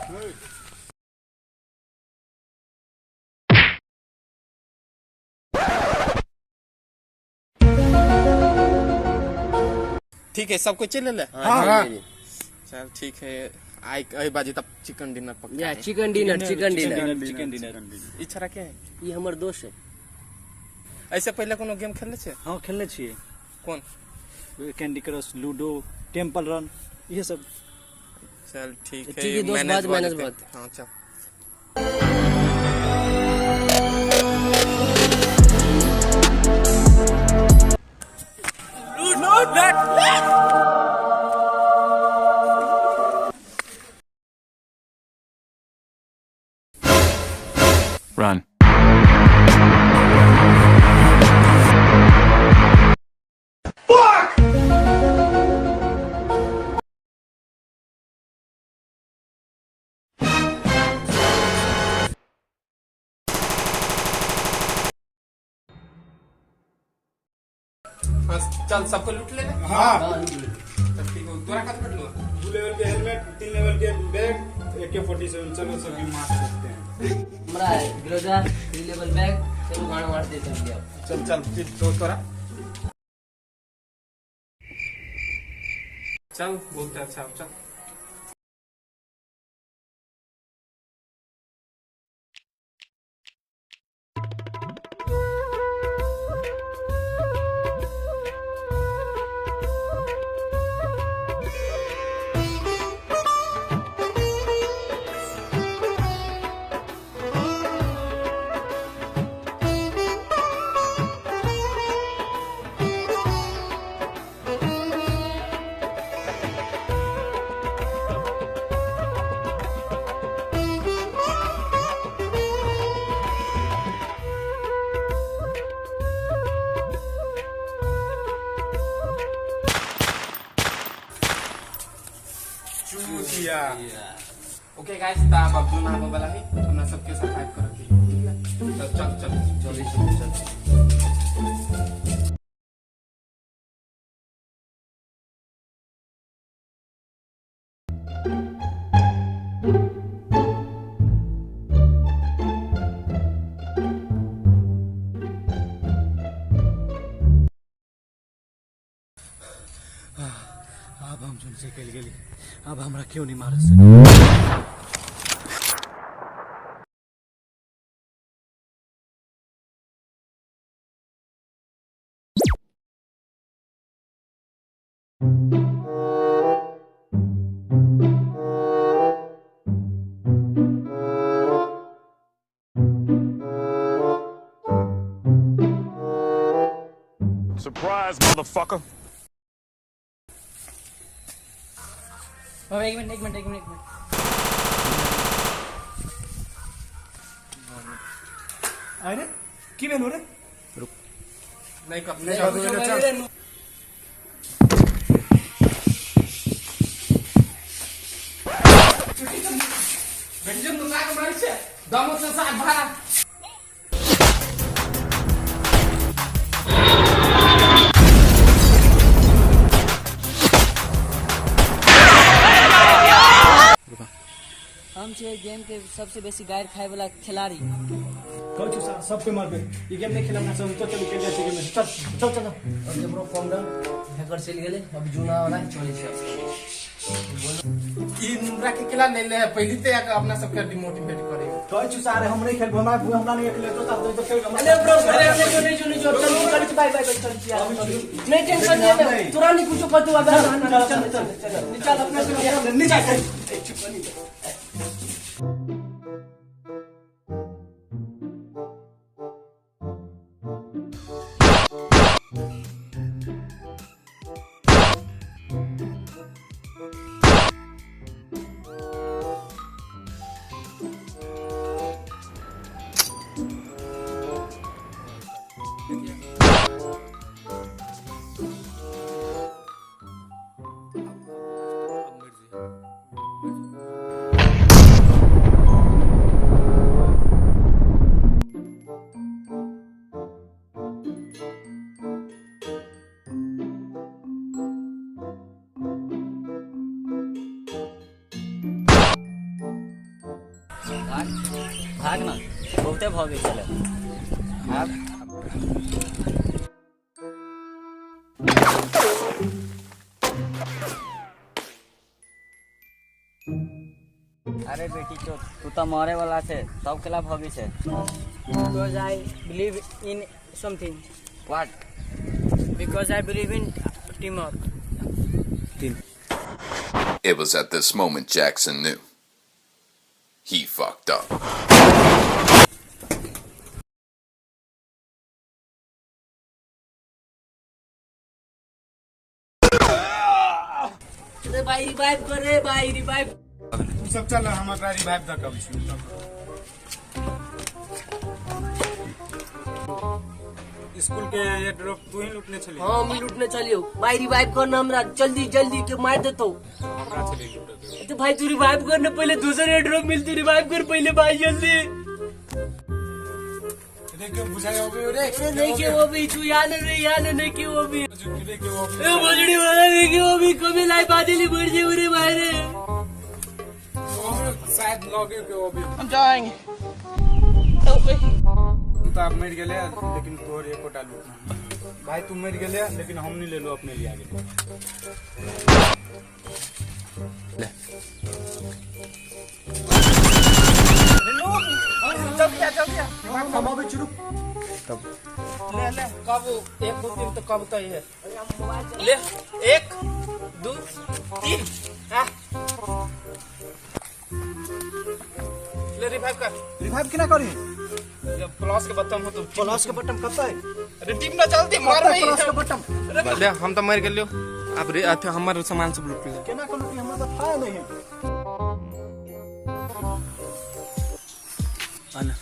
ठीक है, सबको चले ले। हाँ हाँ। चल ठीक है, आई आई बाजी तब चिकन डिनर पक्का या है। Chicken dinner, chicken dinner. Chicken dinner. ई छड़ा के है? ई हमर दोस्त है। ऐसे पहले कोनो गेम खेलले छे? हाँ, खेलने छियै। कोन? Candy crush, ludo, temple run, इहे सब। चल ठीक है। ठीक है, दोस्त, मैनेज बात, भऽ मैनेज जेतै। बात। हाँ चल। Run. हाँ, चल सबको लूट लेना। हाँ। चल ठीक है, तोरा कत पटलो? 2 लेवल के हेलमेट, 3 लेवल के बैग, AK-47। चलो सभी मार सकते हैं। हमरा ग्रोजा 3 लेवल बैग। चलो गाना मार देते हैं अब। चल चल फिर तो तोरा चल बहुत अच्छा, अब चल। चूतिया। ओके गाइस, त आब जोन आबऽ वाला है हमरा सबके सब्सक्राइब करऽ के, ठीक है? तो चल चल चल चल चल। आब हम जोन से कल गेली, अब हमरा क्यों नहीं मार सके। Surprise, motherfucker. बाबा, एक मिनट, एक मिनट, एक मिनट, एक मिनट। अरे की भेल रे? नहीं कर चल चल। बेटी नुका के मारै छै दमो से साथ भाड़ा। हम छियै गेम के सबसे बेसी गारि खाय वाला खिलाड़ी। कहै छु सब पे मारबे, ई गेम नहीं खेलना सब तो चल खेल जाइ छै गेम। चल चल चल। अब जबरो फॉर्म डाउन हैकर चलि गेलै, अब जूना वाला चलै छै। ई नुमरा के केला नहीं ले पहली ते अपना सबके डिमोटिवेट करे। कहै छु सारे, हम नहीं खेलबो, हमरा हमरा नहीं खेले तो सब तो खेल। अरे ब्रो, अरे नहीं नहीं नहीं, चल चल चल, बाय बाय बाय, चल यार, नहीं टेंशन नहीं, तोरा नहीं कुछ पता हुआ। चल चल चल चल, चल अपना से नहीं जा। अब मर जी। भाग भाग ना, बहुते भऽ गेल छलै। भाग। अरे बेटी चोत, तू तऽ मरे वाला छै, तब केला भगै छै? Because I believe in something. What? Because I believe in teamwork. It was at this moment Jackson knew. He fucked up. अरे भाई रिवाइव कर रे भाई, रिवाइव। तू सब चल, हम एकरा रिवाइव दऽ के अबै छी। स्कूल के ये ड्रॉप तू ही लूटने छली? हाँ, हम लूटने चलियो भाई, रिवाइव करना हमरा जल्दी जल्दी के मार देतो। हमरा छली लूटके। तो भाई तू रिवाइव करना पहले, दूसरे ड्रॉप मिलती, रिवाइव कर पहले भाई जल्दी। रे क्यों बुझाई हो गई रे? अरे नहीं के वो भी, तू याद नहीं, याद नहीं के वो भी। रे के वो भी। ए बजड़ी वाला नहीं के वो भी, कभी लाई बादली बढ़ जे रे भाई रे। शायद लगे के वो भी। I'm dying. Help me. तू तो आप मर गेले, लेकिन तोहर एकोटा लूट नहीं। भाई तू मर गेले, लेकिन हम नहीं लेलो, अपने लिए आगे। हम अबै छी, रुक। ले ले, कब 1 2 3 तो कब तो है। ले 1 2 3। हाँ ले रिवाइव कर। रिवाइव केना करी? जब प्लस के बटन हो तो। प्लस के बटन कतऽ है? अरे टीम ना जल्दी मार कतऽ नहीं। प्लस के बटन? ले हम तो मर गेलियो। अब रे अथे हमर सामान सब लूट ले। केना के लूटी? हमरा तऽ था नहीं। आना।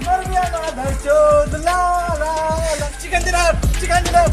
मर गया ना धरचोद, ला ला ला, चिकन डिनर, चिकन डिनर।